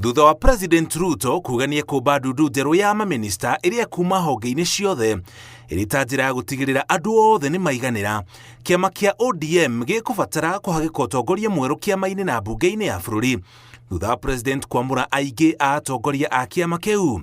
Thutha wa President Ruto kuga nĩ ekũmba ndundu njerũ ya mamĩnĩsta ĩrĩa kuma honge-inĩ ciothe ĩrĩ ta njĩra ya gũtigĩrĩra andũ othe nĩ maiganĩra, kĩama kĩa ODM gĩkũbatara kũhagĩka ũtongoria mwerũ kĩama-inĩ na mbunge-inĩ ya bũrũri thutha wa President kwamũra aingĩ a atongoria a kĩama kĩu.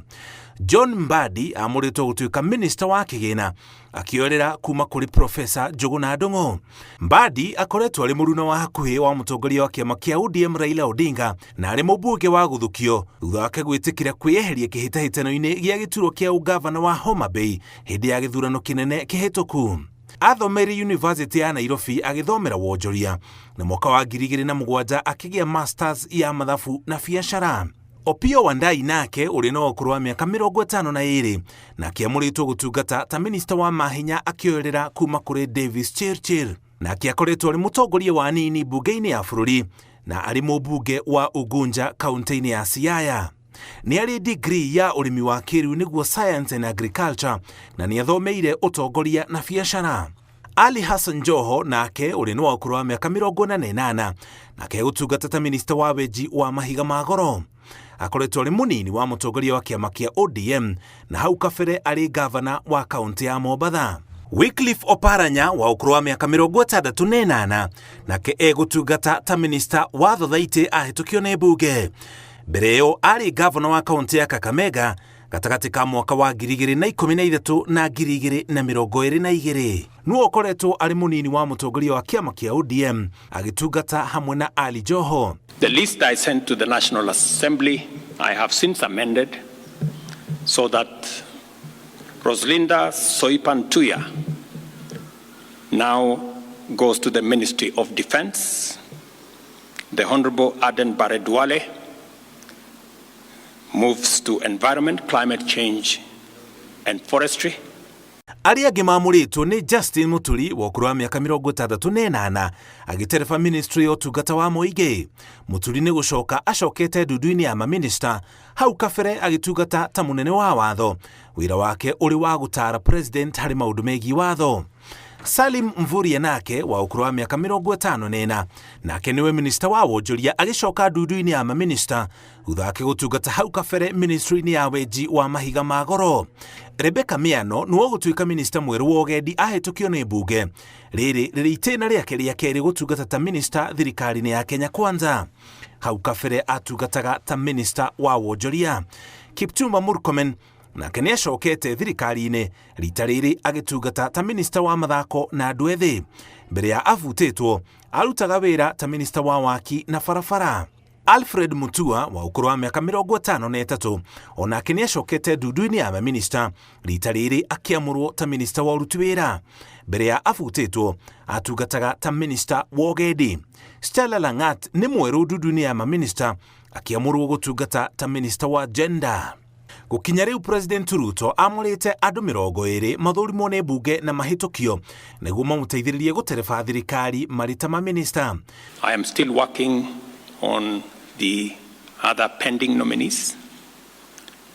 John Mbadi amũrĩtwo gũtuĩka minista wa kĩgĩna akĩoerera kuma kũrĩ Profesa Njũgũna Ndung'u. Mbadi akoretwo arĩ mũruna wa hakuhĩ wa mũtongoria wa kĩama kĩa ODM Raila Odinga na arĩ mũmbunge wa gũthukio thutha wake gwĩtĩkĩra kwĩyeheria kĩhĩtahĩtano-inĩ gĩa gĩturwa kĩa ũngavana wa Homa Bay hĩndĩ ya gĩthurano kĩnene kĩhĩtũku. Athomeire Yunivasĩtĩ ya Nairobi agĩthomera wonjoria na mwaka wa 2007 akĩgĩa masters ya mathabu na biacara. Opiyo Wandayi nake ũrĩ na ũkũrũ wa mĩaka 52 nake amũrĩtwo gũtungata ta minista wa mahinya akĩoerera kuma kũrĩ Davis Chirchir. Nake akoretwo arĩ mũtongoria wa anini mbunge-inĩ ya bũrũri na arĩ mũmbunge wa Ugunja kaunti-inĩ ya Siaya. Nĩ arĩ degree ya ũrĩmi wa kĩrĩu nĩguo Science and Agriculture na nĩ athomeire ũtongoria na biacara. Ali Hassan Joho nake ũrĩ nĩ wa ũkũrũ wa mĩaka 48 nake gũtungata ta minista wa wenji wa mahiga ma goro. Akoretwo arĩ mũnini wa mũtongoria wa kĩama kĩa ODM na hau kabere arĩ gavana wa kaunti ya Mombatha. Wycliffe Oparanya wa ũkũrũ wa mĩaka 68 nake egũtungata ta minista wa thothaitĩ ahĩtũkio nĩ mbunge. Mbere ĩyo arĩ gavana wa kaunti ya Kakamega gatagatĩ ka mwaka wa 2013 na 2022. Nĩwe ũkoretwo arĩ mũnini wa mũtongoria wa kĩama kĩa ODM agĩtungata hamwe na Ali Joho. The list I sent to the National Assembly I have since amended so that Roslinda Soipan Tuya now goes to the Ministry of Defense. The Honorable Aden Bare Duale moves to Environment, Climate Change and Forestry. Arĩa angĩ mamũrĩtwo nĩ Justin Muturi wa ũkũrũ wa mĩaka 68 agĩtereba ministry ya ũtungata wa mũingĩ. Muturi nĩ gũcoka acokete ndundu-inĩ ya maminista hau kabere agĩtungata ta mũnene wa watho, wĩra wake ũrĩ wa gũtaara president harĩ maũndũ megiĩ watho. Salim Mvurya nake wa ũkũrũ wa mĩaka 54 nake nĩwe minista wa wonjoria agĩcoka ndundu-inĩ ya maminista thutha wake gũtungata hau kabere ministry-inĩ ya wenji wa mahiga ma goro. Rebecca Miano nĩwe ũgũtuĩka minista mwerũ wa ũgendi ahĩtũkio nĩ mbunge. Rĩrĩ rĩrĩ itĩna rĩake rĩa kerĩ gũtungata ta minista thirikari-inĩ ya Kenya Kwanza. Hau kabere atungataga ta minista wa wonjoria. Kipchumba Murkomen nake nĩ acokete thirikari-inĩ rita rĩrĩ agĩtungata ta minista wa mathako na andũ ethĩ. Mbere ya abutĩtwo arutaga wĩra ta minista wa waki na barabara. Alfred Mutua wa ũkũrũ wa mĩaka 53 onake nĩ acokete ndundu-inĩ ya maminista rita rĩrĩ akĩamũrwo ta minista wa ũruti wĩra. Mbere ya abutĩtwo atungataga ta minista wa ũgendi. Stella Langat nĩ mwerũ ndundu-inĩ ya maminista akĩamũrwo gũtungata ta minista wa gender. Gũkinya rĩu President Ruto amũrĩte andũ 20 mathũrimwo nĩ mbunge na mahĩtũkio nĩguo mamũteithĩrĩrie gũtereba thirikari marĩ ta maminista. I am still working on the other pending nominees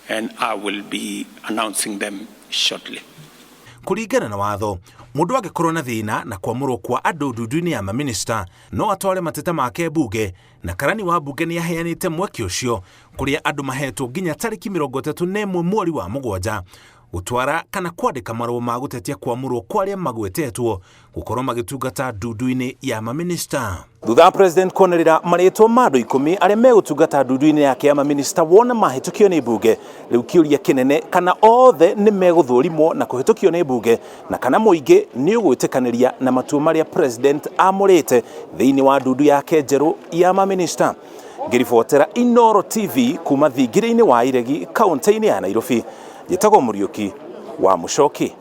and I will be announcing them shortly. Kũringana na watho, mũndũ angĩkorwo na thĩna na kwamũrwo kwa andũ ndundu-inĩ ya maminista no atware mateta make mbunge, na karani wa mbunge nĩ aheanĩte mweke ũcio kũrĩa andũ mahetwo nginya tarĩki 31 mweri wa mũgwanja gũtwara kana kwandĩka marũa ma gũtetia kwamũrwo kwa arĩa magwetetwo gũkorwo magĩtungata ndundu-inĩ ya maminista. Thutha wa president kuonerera marĩtwa ma andũ 10 arĩa megũtungata ndundu-inĩ yake ya maminista wona mahĩtũkio nĩ mbunge, rĩu kĩũria kĩnene kana othe nĩ megũthũrimwo na kũhĩtũkio nĩ mbunge na kana mũingĩ nĩ ũgwĩtĩkanĩria na matua marĩa president amũrĩte thĩinĩ wa ndundu yake njerũ ya maminista. Ngĩribotera Inooro TV kuma thingira-inĩ wa Iregi kaunti-inĩ ya Nairobi, njĩtagwo Mũriũki wa Mũcoki.